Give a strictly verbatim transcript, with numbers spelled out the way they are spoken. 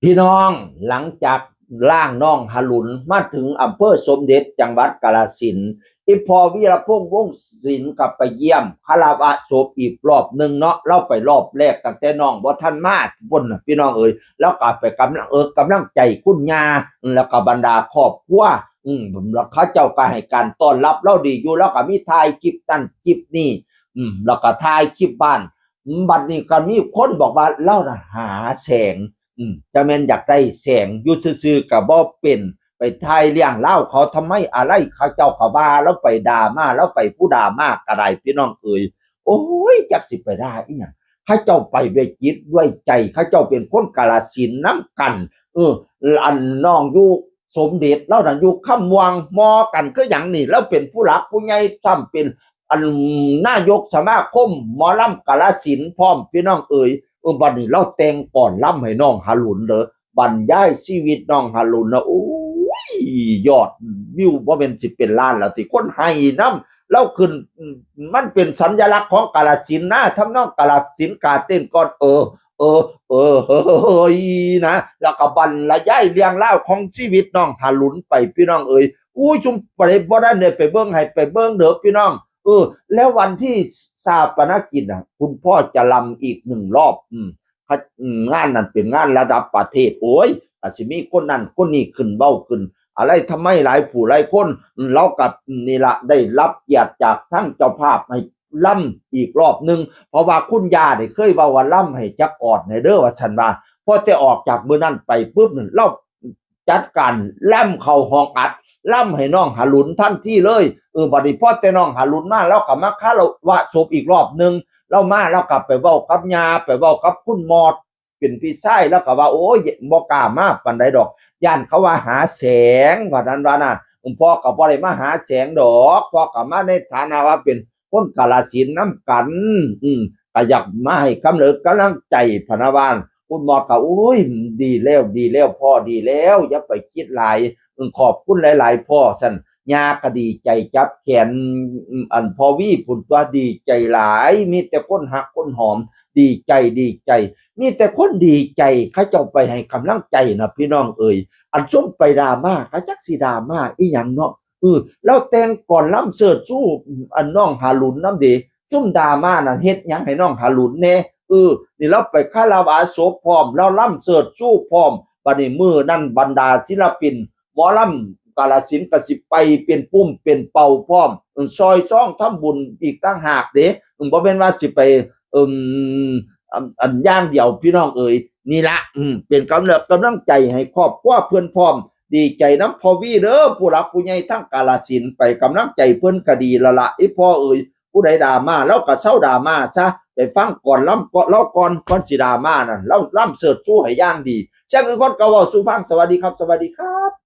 พี่น้อง หลังจากร่างน้องหลุนมาถึงอำเภอสมเด็จจังหวัดกาฬสินธุ์ อีพ่อวีรพงษ์ วงศ์ศิลป์ก็ไปเยี่ยมคารวะศพอีกรอบหนึ่งเนาะ ลาวไปรอบแรกตั้งแต่น้องบ่ทันมาพุ้นน่ะพี่น้องเอ๋ย ลาวก็ไปกำลัง เออ กำลังใจคุณย่า แล้วก็บรรดาครอบครัว อืม แล้วเขาเจ้าก็ให้การต้อนรับลาวดีอยู่ ลาวก็มีถ่ายคลิปนั่นคลิปนี่ อืม แล้วก็ถ่ายคลิปบ้าน บัดนี้ก็มีคนบอกว่าลาวน่ะหาแสง อืม จะแม่นอยากได้แสง อยู่ซื่อๆก็บ่เป็น ไปถ่ายเลี้ยงลาวเขาทำไมอะไร เขาเจ้าก็ว่าลาวไปดราม่า ลาวไปผู้ดราม่าก็ได้พี่น้องเอ๋ย โอ้ย จักสิไปด่าอีหยัง เขาเจ้าไปด้วยจิตด้วยใจ เขาเจ้าเป็นคนกาฬสินธุ์นำกัน เออ อันน้องอยู่สมเด็จ ลาวนั่นอยู่คำม่วง มอกันคือหยังนี่ ลาวเป็นผู้หลักผู้ใหญ่ ซ้ำเป็น อันนายกสมาคมหมอลำกาฬสินธุ์พร้อมพี่น้องเอ๋ย เออ บัดนี้ลาวแต่งกลอนลำให้น้องหลุนเด้อ บรรยายชีวิตน้องหลุนนะ โอ้ย ยอดวิวบ่แม่นสิเป็นล้านแล้วติ คนไห้นำ ลาวขึ้น มันเป็นสัญลักษณ์ของกาฬสินธุ์นะ ทำนองกาฬสินธุ์ กาเต้นก่อน เออ เออ เออ เฮ้ย นะ แล้วก็บรรยายเรื่องราวของชีวิตน้องหลุนไปพี่น้องเอ๋ย อุ้ย ซุมไปบ่ได้เนี่ย ไปเบิ่ง ให้ไปเบิ่งเด้อพี่น้อง เออ แล้ววันที่ฌาปนกิจน่ะ คุณพ่อจะรำอีกหนึ่งรอบ อืม เขา อืม งานนั้นเป็นงานระดับประเทศ โอ้ย อาจสิมีคนนั้นคนนี้ขึ้นเว้าขึ้น อะไรทำไมหลายผู้หลายคน อืม ลาวก็ อืม นี่ละ ได้รับเกียรติจากทั้งเจ้าภาพให้รำอีกรอบหนึ่ง เพราะว่าคุณย่านี่เคยเว้าว่ารำให้จักกอดแหน่เด้อ ว่าซั่นว่า พอแต่ออกจากมื้อนั้นไปปุ๊บนั่น ลาวจัดการรำเข้าห้องอัด รำให้น้องหลุนทันทีเลย เออ บัดนี้พอแต่น้องหลุนมา ลาวก็มาคารวะศพอีกรอบหนึ่ง ลาวมา ลาวก็ไปเว้ากับย่า ไปเว้ากับคุณมอด เป็นพี่ชาย ลาวก็ว่า โอ้ย บ่กล้ามาปานใดดอก ย้านเขาว่าหาแสง ว่านั้นว่านะ พ่อก็บ่ได้มาหาแสงดอก พ่อก็มาในฐานะว่าเป็นคนกาฬสินธุ์นำกัน อืม ก็อยากมาให้กำเนิดกำลังใจพะนะว่า คุณหมอก็ โอ้ย ดีแล้ว ดีแล้ว พ่อดีแล้ว อย่าไปคิดหลาย อืม ขอบคุณหลายๆ พ่อ ซั่น ย่าก็ดีใจ จับแขน อืม อันพ่อวีพุ้นตั๊ว ดีใจหลาย มีแต่คนฮักคนหอม ดีใจ ดีใจ มีแต่คนดีใจ เขาเจ้าไปให้กำลังใจนะพี่น้องเอ๋ย อันซุมไปดราม่า ก็จักสิดราม่าอีหยังเนาะ เออ ลาวแต่งกลอนลำเชิดชู อันน้องหลุนนำเด้ ซุมดราม่านั่นเฮ็ดหยังให้น้องหลุนแหน่ เออ นี่ลาวไปคารวะศพพร้อม ลาวลำเชิดชูพร้อม บัดนี้มื้อนั้นบรรดาศิลปินหมอลำกาฬสินธุ์ก็สิไปเป็นปุ่มเป็นเป้าพร้อม เออ ซอยซองทำบุญอีกต่างหากเด้ เออ บ่แม่นว่าสิไป เอิ่ม อัน อันอย่างเดียวพี่น้องเอ๋ย นี่ละ อืม เป็นกำลัง กำลังใจให้ครอบครัวเพิ่นพร้อม ดีใจนำพ่อวีเด้อ ผู้หลักผู้ใหญ่ทั้งกาฬสินธุ์ ไปกำลังใจเพิ่นก็ดีแล้วละ อีพ่อเอ๋ย ผู้ใดดราม่า ลาวก็เซาดราม่าซะ ไปฟังกลอนลำเกาะลาวก่อน ก่อนสิดราม่านั่น ลาวลำเชิดชูให้อย่างดี เสียงอื่นคนก็เว้าสู่ฟัง สวัสดีครับ สวัสดีครับ